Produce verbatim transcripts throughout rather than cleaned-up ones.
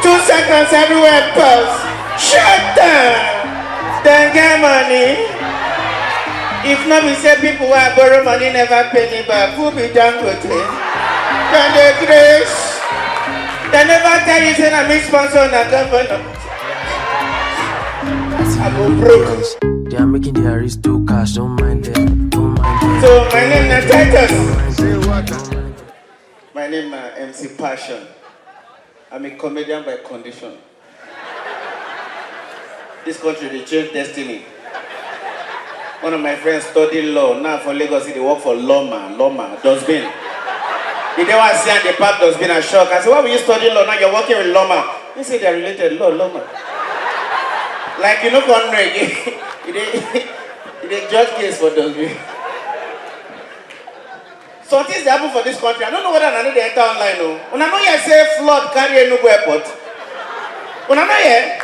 Two seconds, everywhere pause. Shut down. Dem get money. If no be say people wey I borrow money never pay me back, who be Dangote? Dem dey grace. Dem never tell you say na me sponsor na governor. I go broke. They are making the aristo cash, don't mind them, don't mind them. So my name na Titus. Don't mind them. My name na M C Passion. I'm a comedian by condition. This country dey change destiny. One of my friends study law, now for Lagos he dey work for lawma, lawma, dustbin. The day I see am dey pack dustbin, I shock. I say, "Why will you study law now you're working with lawma?" He say, "They're related, law, lawma." Like you no come know again. You dey you dey judge case for dustbin. Some things dey happen for this country. I don't know whether una no dey enter online o. Una no hear say flood carry Enugu airport? Una no hear?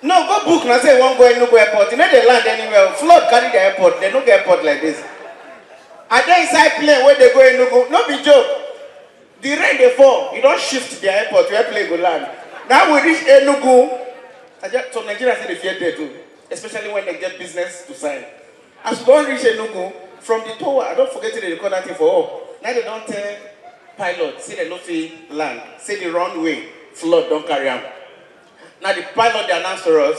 No, go book na say you wan go Enugu airport. You no dey land anywhere. Flood carry the airport. They no get airport like this. I dey inside plane wey dey go Enugu. No be joke. The rain dey fall. E don shift the airport where plane go land. Now we reach Enugu. I just, some Nigerians say they fear death too, especially when they get business to sign. As we don reach Enugu, from the tower, I don forget say they dey call that thing for up. Now they don tell pilot say they no fit land. Say the runway flood don carry am. Now the pilot dey announce to us,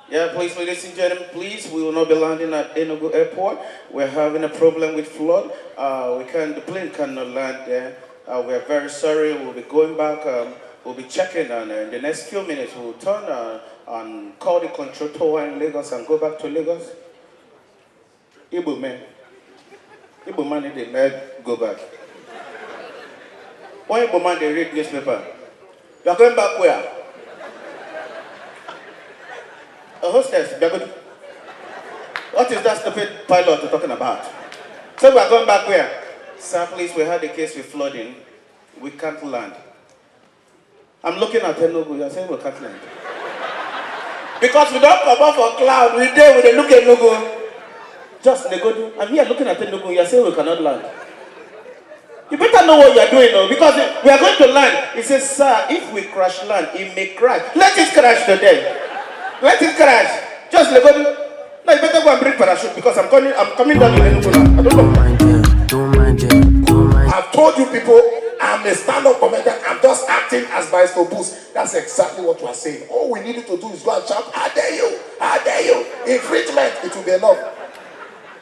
"Yeah, please, ladies and gentlemen, please, we will not be landing at Enugu Airport. We're having a problem with flood. Uh, we can, the plane cannot land there. Uh, we're very sorry. We'll be going back. Um, we'll be checking, and uh, in the next few minutes, we'll turn uh, and call the control tower in Lagos and go back to Lagos." Igbo men. Igbo man dey make go back. One Igbo man dey read newspaper. "You are going back where?" "A hostess, we are going." "What is that stupid pilot talking about?" "So we are going back where?" "Sir, please, we had a case with flooding. We can't land." I'm looking at Enugu, you are saying we can't land. Because we don comot for cloud, we dey, we dey look Enugu. Just Negodu, I'm here looking at Enugu, you are saying we cannot land. You better know what you are doing now, because we are going to land. He says, "Sir, if we crash land, it may crash." Let it crash today. Let it crash. Just Negodu. No, you better go and bring parachute because I'm coming, I'm coming down in Enugu now. I don't know. Don't mind them, don't mind them, don't mind. I've told you people, I'm a stand-up comedian. I'm just acting as Barrister Boost. That's exactly what you are saying. All we need you to do is go and shout, "How dare you? How dare you?" Infringement, it will be enough.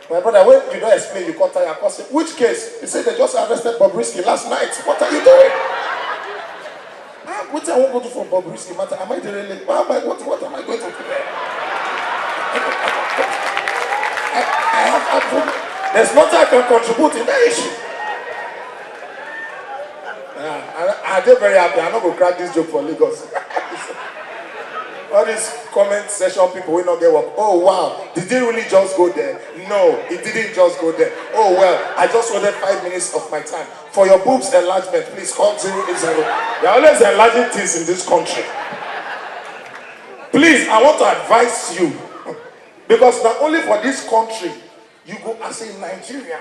My brother, when you don't explain, you come tire, come say, "Which case?" He said, "They just arrested Bobrisky last night. What are you doing?" Ah, what I won't go do for Bobrisky matter? Am I the real? What am I, what, what am I going to do there? I, I have absolutely, there's nothing I can contribute in that issue. Yeah, I, I dey very happy. I no go crack this joke for Lagos. All these comment section people wey no get work. "Oh wow, did he really just go there?" No, he didn't just go there. "Oh well, I just wanted five minutes of my time. For your boobs enlargement, please call zero eight zero." You're always enlarging things in this country. Please, I want to advise you, because not only for this country, you go as a Nigerian,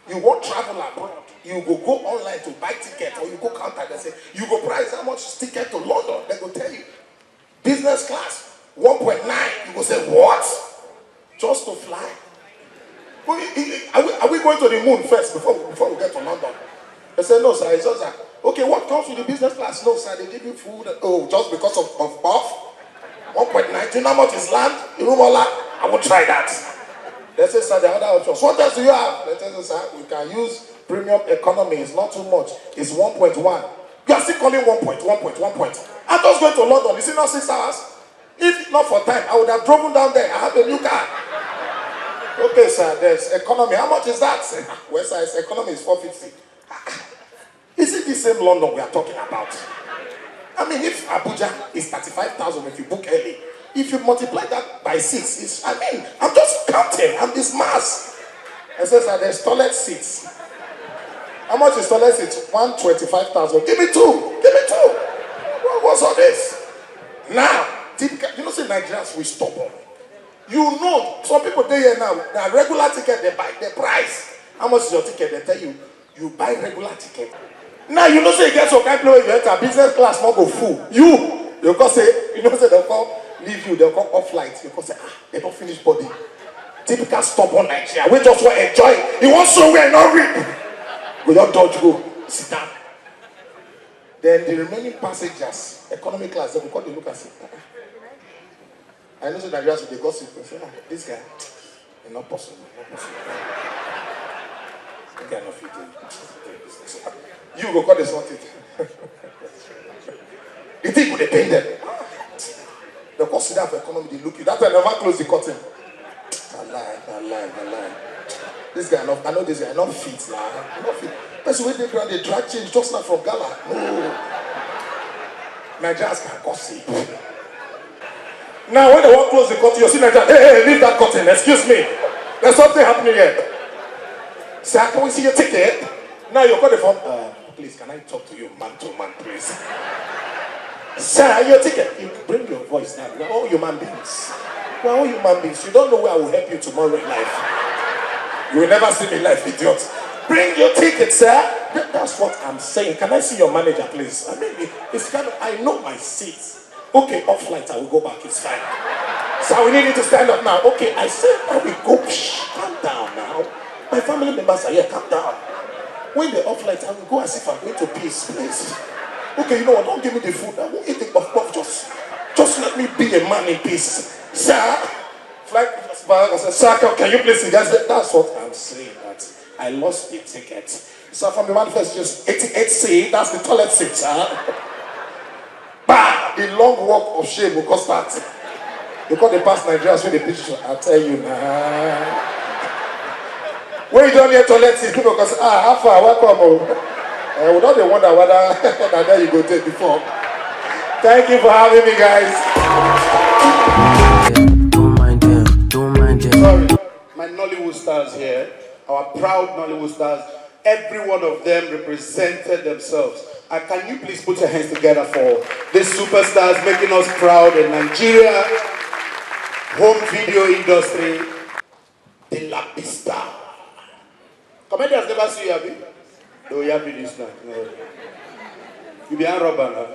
you wan travel abroad, you go go online to buy ticket, or you go counter, they say, you go price how much is ticket to London, they go tell you. Business class, one point nine, you go say, "What? Just to fly?" But i- i- are we, are we going to the moon first before, before we get to London? They say, "No, sir, it's just that." "Okay, what comes with the business class?" "No, sir, they give you food." "Oh, just because of, of puff? One point nine, do you know how much is land? Irumola, I will try that." They say, "Sir, the other options. What else do you have?" They say, "Sir, we can use premium economy. It's not too much. It's one point one." You are still calling one point, one point, one point. I'm just going to London. Is it not six hours? If not for time, I would have driven down there. I have a new car. "Okay, sir, there's economy. How much is that?" Say, "Ah, well, sir, it's economy is four fifty." Is it the same London we are talking about? I mean, if Abuja is thirty-five thousand if you book early, if you multiply that by six, it's, I mean, I'm just counting, I'm this mass. I said, "Sir, there's toilet seats." "How much is toilet seats?" "One twenty-five thousand." "Give me two. Give me two." What, what's all this? Now, typical, you know, say Nigerians, we stubborn. You know, some people dey here now, na regular ticket they buy, the price. "How much is your ticket?" They tell you, you buy regular ticket. Now you know say you get some kind place you enter business class no go full. You you come say you know say dem come leave you dem come off light you come say ah dem don finish body. Typical stubborn Nigeria wey just wan enjoy e wan show where e no reap. Go just dodge go sit down. Then the remaining passengers economy class dem go come dey look and say ah I know say Nigerians dey gossip and say ah this guy e no possible e no possible. This guy no fit do this. You go come dey sort it. The thing go dey pain them. Dem come sit down for economy dey look you that time never close the curtain. Na lie na lie na lie. This guy no I know this guy no fit na I no fit. Person wey dey ground dey drag change just now from gala no. Nigerians can gossip. Now when they wan close the curtain you see Nigeria hey hey leave that curtain excuse me there's something happening here. Sir can we see your ticket? Now you call the phone. Uh, please can I talk to you man to man please. Sir your ticket you bring your voice down we are all human beings. We are all human beings you don't know where I will help you tomorrow in life. You will never see me in life idiot. Bring your ticket sir. That, that's what I'm saying can I see your manager please I mean it, it's kind of I know my seat. Okay off light I will go back it's fine. Sir we need you to stand up now okay I say I will go psh, calm down now. My family members are here calm down. When they off light I will go as if I'm going to piss please. Okay you know what don't give me the food I will eat the puff puff just just let me be a man in peace. Sir flight passenger sir can you please see that's what I'm saying that I lost the ticket. Sir from the manifest just eighty-eight C that's the toilet seat sir. Bah! The long walk of shame will come start. You come dey pass Nigerians wey dey pitch I tell you na. When you don near toilet seat, people go say, ah, how far? Welcome o. Uh, we don dey wonder whether na there you go take before. Thank you for having me, guys. Don't mind them, don't mind them. Sorry. My Nollywood stars here, our proud Nollywood stars, every one of them represented themselves. And can you please put your hands together for these superstars making us proud in Nigeria, home video industry, the Lapista. Comedians never see you, abi? No, you have this now. No. You be a robber now.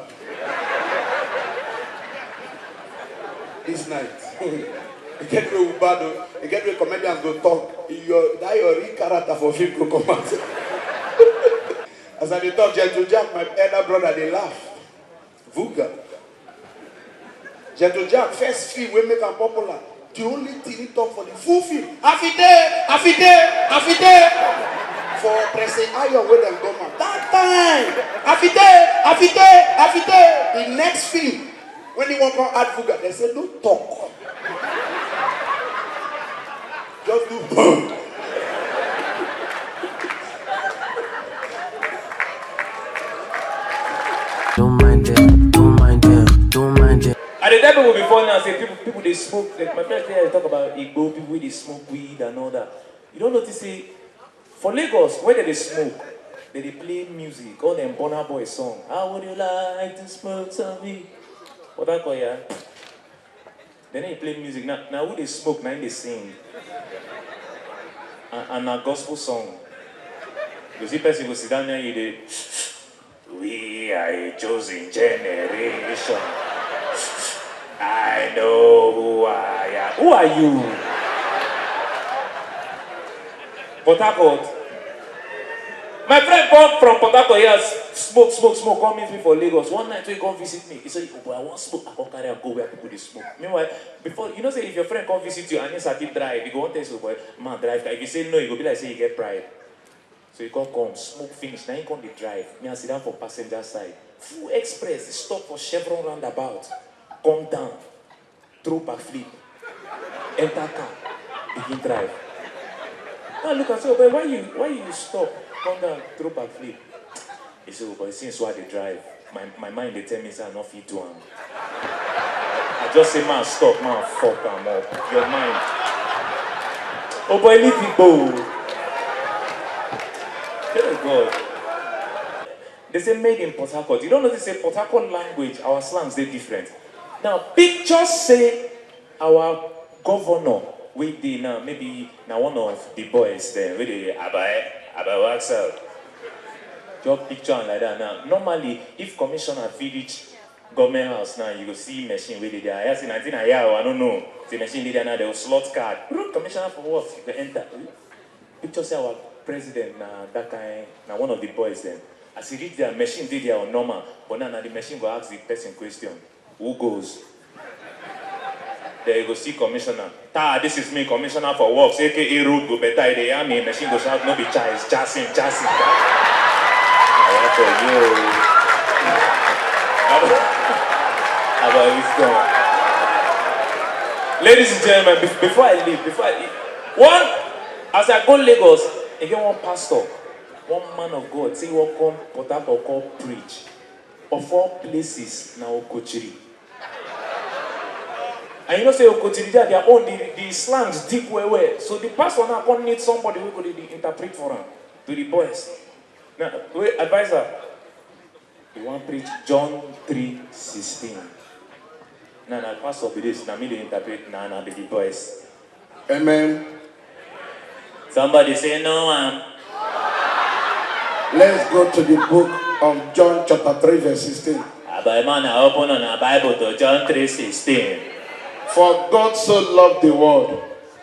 This night. You get way we bad o. You get way comedians go talk. Your that your real character for film go come out. As I dey talk, Gentle Jack, my elder brother, dey laugh. Vuga. Gentle Jack first film wey make am popular. The only thing he talk for the full film. Afite, afite, afite. For pressing iron wey dem gum am. That time, afite, afite, afite. The next film, when he wan come add Vuga, dem say no talk. Just do boom. Don't mind them, don't mind them, don't mind them. I dey tell people before now say people people dey smoke. Like my friends dey talk about igbo people wey dey smoke weed and all that. You don't notice say for Lagos where they dey smoke, they dey play music. All them Burna Boy song. How would you like to smoke some weed? What I call ya? Then he play music. Now now who dey smoke? Now they sing. And, and na gospel song. You see person go sit down there, you dey. We are a chosen generation. I know who I am. Who are you? Port Harcourt. My friend come from Port Harcourt here, smoke, smoke, smoke, come meet me for Lagos. One night he come visit me. He said, oh boy, I want smoke. I come carry am go where people dey smoke. Meanwhile, before you know say if your friend come visit you and he sabi drive, he go want tell you, boy, man drive car. If you say no, you go be like say you get pride. So he come come, smoke finish, na him come dey drive. Me I sit down for passenger side. Full express, he stop for Chevron roundabout, come down, throw backflip, enter car, begin drive. Now look and say, oh boy, why you why you stop, come down, throw backflip? He say, oh boy, since why dey drive, my my mind dey tell me say I no fit do am. I just say man stop, man fuck am up. Your mind. Oh boy, leave it go. Hey God. They say made in Port Harcourt. You don't notice say Port Harcourt language, our slangs dey different. Now picture say our governor wey dey now maybe na one of the boys dem wey dey abae abae waxel. Just picture am like that now. Normally, if commissioner fit reach government house now, you go see machine wey dey there. I hear say nineteen a year, I no know. Say machine dey there now, they will slot card. Root commissioner for what? You go enter. Picture say our president na that kind, na one of the boys dem. As he reach there, machine dey there on normal, but now na the machine go ask the person question. Who goes? Then you go see commissioner. Ta, this is me, commissioner for works, A K A road go better. E dey hear me, machine go shout, no be chai, it's chassis, chassis. About you. About this one. Ladies and gentlemen, bef- before I leave, before I leave, one, as I go Lagos, I get one pastor, one man of God, say he wan come Port Harcourt, come preach. Of all places, na Okochiri. And you know say Okochiri, their, their own, the, the slangs deep well well. So the pastor now come need somebody who could dey interpret for am to the boys. Now, wait, advisor, you wan preach John three sixteen. Na na pastor be this, na me dey interpret, na na be the boys. Amen. Somebody say no am. Let's go to the book of John chapter three verse sixteen. Abeg, man, I open una Bible to John three sixteen. For God so loved the world.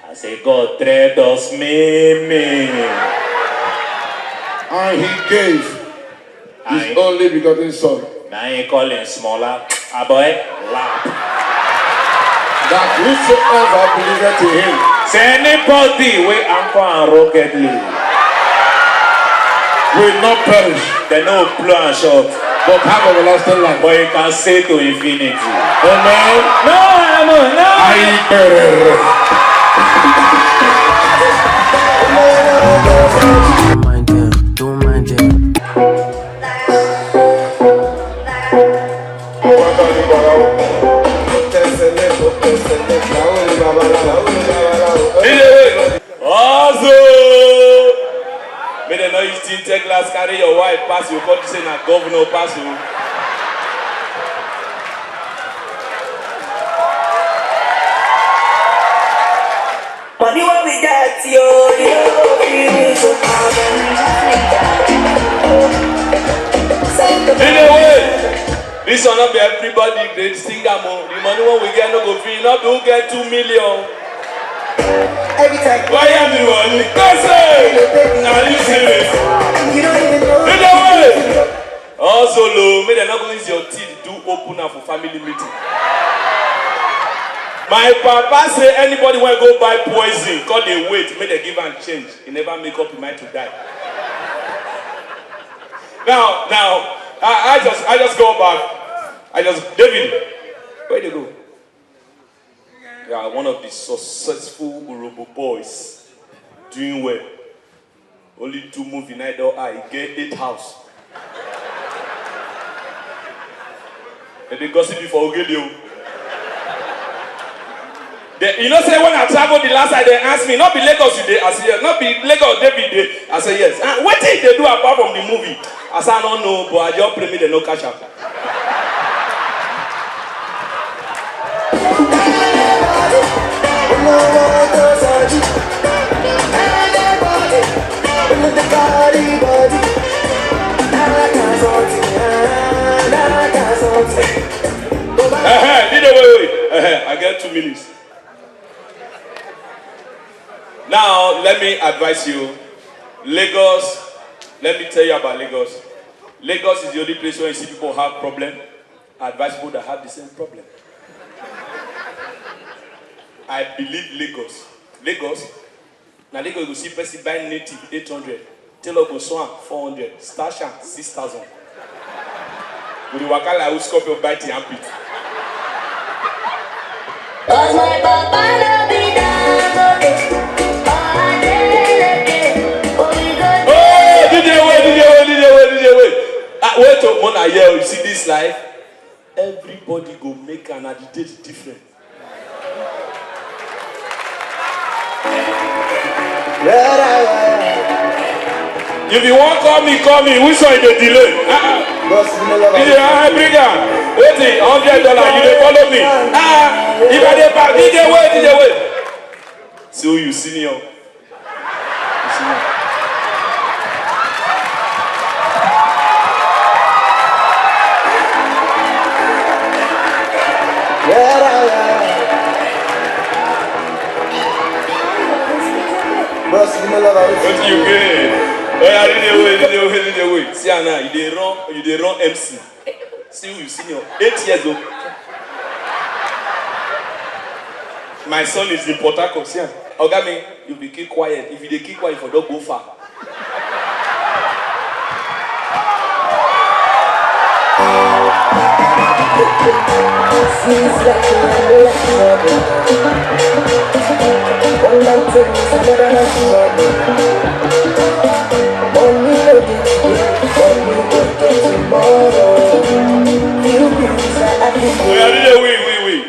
I say God treat us me me. And he gave his Aye. Only begotten Son. Na him call him smaller. Aboy, lap. That whosoever believeth in him. Say anybody wey anchor and ruggedly. Will not perish. They no blow and shot. But have everlasting life. But you can say to infinity. Amen. No, no, no. I Don't mind them, don't mind them. Ozo! Make dem no use tinted glass carry your wife pass you, come say na governor pass you. Money wey we get, yo, yo, finish. Anyway, this one no be everybody dey sing am o. The money wey we get no go fit, no be who get two million. Every time. Why am I running? Go say, na you see me. You don't even know. Anyway, also, lo, make dem no go use your teeth do opener for family meeting. My papa say anybody wey go buy poison, come dey wait, make dem give am change. He never make up him mind to die. Now, now, I, I just, I just go back. I just, David, where you go? You are one of the successful Urhobo boys, doing well. Only two movie na I don eye, get eight house. Dem dey gossip you for Ogede o. They, you know say when I travel the last time, they ask me, "No be Lagos you dey?" I say, "Yes." "No be Lagos David dey?" I say, "Yes." "Ah, wetin you dey do apart from the movie?" I say, "I don't know, but I just pray make dem no catch am." Uh-huh, D J, wait, wait. Uh-huh, I get two minutes. Now, let me advise you. Lagos, let me tell you about Lagos. Lagos is the only place where you see people have problem. I advise people that have the same problem. I believe Lagos. Lagos, na Lagos you go see person buy native eight hundred, tailor go sew am four hundred, starch am six thousand. Go dey waka like who scorpion bite him armpit. Cause my papa no be Dangote. Oh, Adeleke, oh, we go Oh, D J wait, D J wait, D J wait, D J wait. Ah, wait, oh, Mona, yeah, you see this life? Everybody go make am, and the date different. If you wan call me, call me. Which one you dey delay? Ah, ah. Boss, you know what? Yeah, I bring am. Wetin? Hundred dollar. You dey follow me? Ah, ah. If I dey back, D J wait, D J wait. So you senior. You senior. Wetin you gain? Oya, lead the way, lead the way, lead the way. See am now, you dey run, you dey run M C. See you, senior, eight years old. My son is in Port Harcourt. See am, oga mi, you be keep quiet. If you dey keep quiet, you for don go far. Oya, lead the way, way, way.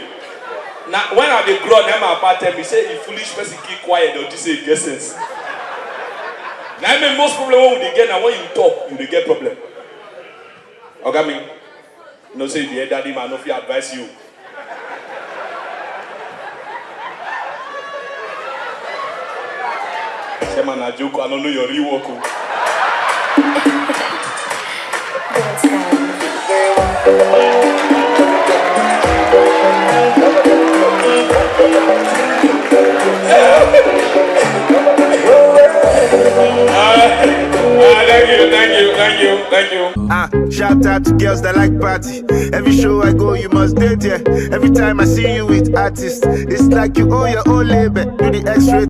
Na when I dey grow, na my papa tell me say, if foolish person keep quiet, dem think say e get sense. Na im make most problem wey we dey get, na when you talk, you dey get problem. Oga mi, you know say you be elderly man, I no fit advise you. Chairman, na joke, I no know your real work o. Ah, thank you, thank you, thank you, thank you. Ah, shout out to girls that like party. Every show I go, you must date, yeah. Every time I see you with artists, it's like you own your own label. Do the X-ray